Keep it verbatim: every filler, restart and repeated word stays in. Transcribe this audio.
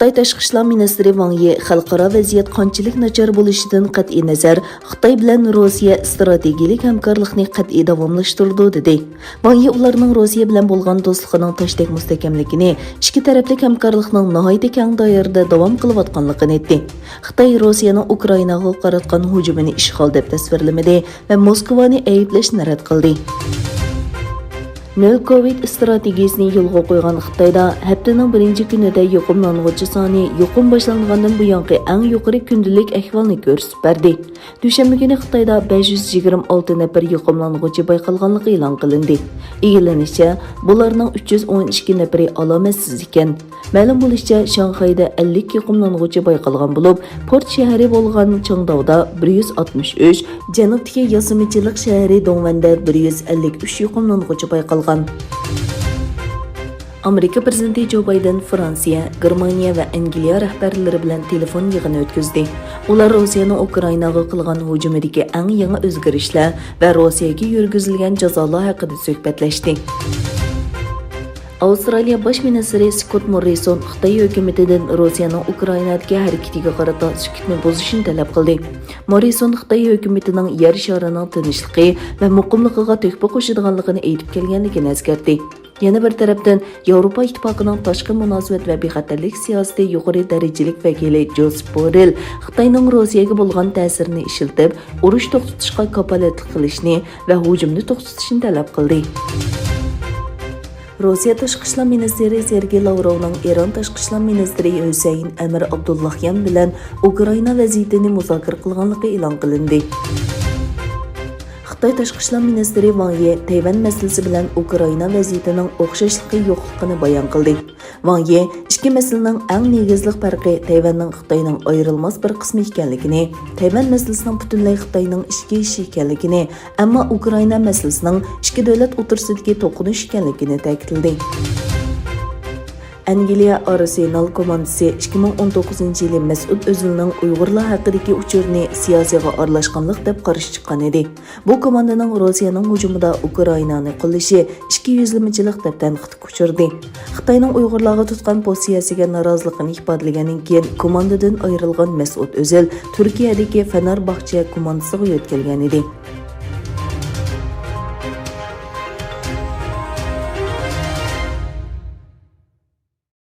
خىتاي تاشقى ئىشلار مىنىستىرى ۋاڭ يى خەلقئارا ۋەزىيەت قانچىلىك ناچار بولۇشىدىن قەتئىينەزەر، خىتاي بىلەن روسىيە ئىستراتېگىيەلىك ھەمكارلىقنى قەتئىي داۋاملاشتۇرىدۇ، دېدى. ۋاڭ يى ئۇلارنىڭ روسىيە بىلەن بولغان دوستلۇقىنىڭ تاشتەك مۇستەھكەملىكىنى، ئىككى تەرەپلىك ھەمكارلىقنىڭ ناھايىتى كەڭ دائىرىدە داۋام قىلىۋاتقانلىقىنى ئېيتتى. خىتاي روسىيەنىڭ ئۇكرائىناغا قاراتقان ھۇجۇمىنى ئىشغال دەپ تەسۋىرلىمىدى ۋە موسكۋانى ئەيىبلەشنى رەت قىلدى. نۆل كوۋىد ئىستراتېگىيىسىنى يولغا قويغان خىتايدا ھەپتىنىڭ بىرىنچى كۈنىدە يۇقۇملانغۇچى سانى يۇقۇم باشلانغاندىن بۇيانقى ئەڭ يۇقىرى كۈندىلىك ئەھۋالنى كۆرسىتىپ بەردى. دۈشەنبە كۈنى خىتايدا بەش يۈز يىگىرمە ئالتە نەپەر يۇقۇملانغۇچى بايقالغانلىقى ئېلان قىلىندى. ئىگىلىنىشىچە، بۇلارنىڭ ئۈچ يۈز ئون ئىككى نەپىرى ئالامەتسىز ئىكەن. مەلۇم بولۇشىچە، شاڭخەيدە ئەللىك يۇقۇملانغۇچى بايقالغان بولۇپ، پورت شەھىرى بولغان چىڭداۋدا بىر يۈز ئاتمىش ئۈچ، جەنۇبتىكى ياسىمىچىلىق شەھىرى دۇڭۋەندە بىر يۈز ئەللىك ئۈچ يۇقۇملانغۇچى بايقالغان. ئامېرىكا پىرېزىدېنتى جو بايدېن فرانسىيە، گېرمانىيە ۋە ئەنگلىيە رەھبەرلىرى بىلەن تېلېفون يىغىنى ئۆتكۈزدى. ئۇلار روسىيەنىڭ ئۇكرائىناغا قىلغان ھۇجۇمىدىكى ئەڭ يېڭى ئۆزگىرىشلەر ۋە روسىيەگە يۈرگۈزۈلگەن جازالار ھەققىدە سۆھبەتلەشتى. ئاۋسترالىيە باش مىنىستىرى سكوت موررىسون خىتاي ھۆكۈمىتىدىن روسىيەنىڭ ئۇكرائىنادىكى ھەرىكىتىگە قارىتا سۈكۈتنى بۇزۇشنى تەلەپ قىلدى. موررىسون خىتاي ھۆكۈمىتىنىڭ يەر شارىنىڭ تىنچلىقى ۋە مۇقىملىقىغا تۆھپە قوشىدىغانلىقىنى ئېيتىپ كەلگەنلىكىنى ئەسكەرتتى. يەنە بىر تەرەپتىن، ياۋروپا ئىتتىپاقىنىڭ تاشقى مۇناسىۋەت ۋە بىخەتەرلىك سىياسىتى يۇقىرى دەرىجىلىك ۋەكىلى جوزېپ بوررېل خىتاينىڭ روسىيەگە بولغان تەسىرىنى ئىشلىتىپ، ئۇرۇش توختىتىشقا كاپالەتلىك قىلىشنى ۋە ھۇجۇمنى توختىتىشنى تەلەپ قىلدى. روسىيە تاشقى ئىشلار مىنىستىرى سېرگېي لاۋروۋنىڭ ئىران تاشقى ئىشلار مىنىستىرى ھۈسەيىن ئەمىر ئابدۇللاھيان بىلەن ئۇكرائىنا ۋەزىيىتىنى مۇزاكىرە قىلغانلىقى ئېلان قىلىندى. خىتاي تاشقى ئىشلار مىنىستىرى ۋاڭ يى تەيۋەن مەسىلىسى بىلەن ئۇكرائىنا ۋەزىيىتىنىڭ ئوخشاشلىقى يوقلۇقىنى بايان قىلدى. ۋاڭ يى ئىككى مەسىلىنىڭ ئەڭ نېگىزلىق پەرقى تەيۋەننىڭ خىتاينىڭ ئايرىلماس بىر قىسمى ئىكەنلىكىنى، تەيۋەن مەسىلىسىنىڭ پۈتۈنلەي خىتاينىڭ ئىچكى ئىشى ئىكەنلىكىنى، ئەمما ئۇكرائىنا مەسىلىسىنىڭ ئىككى دۆلەت ئوتتۇرىسىدىكى توقۇنۇش ئىكەنلىكىنى تەكىتلىدى. ئەنگلىيە ئارسېنال كوماندىسى ئىككى مىڭ ئون توققۇزىنچى يىلى مەسئۇد ئۆزىلنىڭ ئۇيغۇرلار ھەققىدىكى ئۇچۇرىنى سىياسىيغا ئارىلاشقانلىق دەپ قارشى چىققان ئىدى. بۇ كوماندىنىڭ روسىيەنىڭ ھۇجۇمىدا ئۇكرائىنانى قوللىشى ئىككى يۈزلىمىچىلىق دەپ تەنقىدكە ئۇچرىدى. خىتاينىڭ ئۇيغۇرلارغا تۇتقان پوزىتسىيەسىگە نارازىلىقىنى ئىپادىلىگەندىن كېيىن، كوماندىدىن ئايرىلغان مەسئۇد ئۆزىل تۈركىيەدىكى فېنېرباخچە كوماندىسىغا يۆتكەلگەن ئىدى.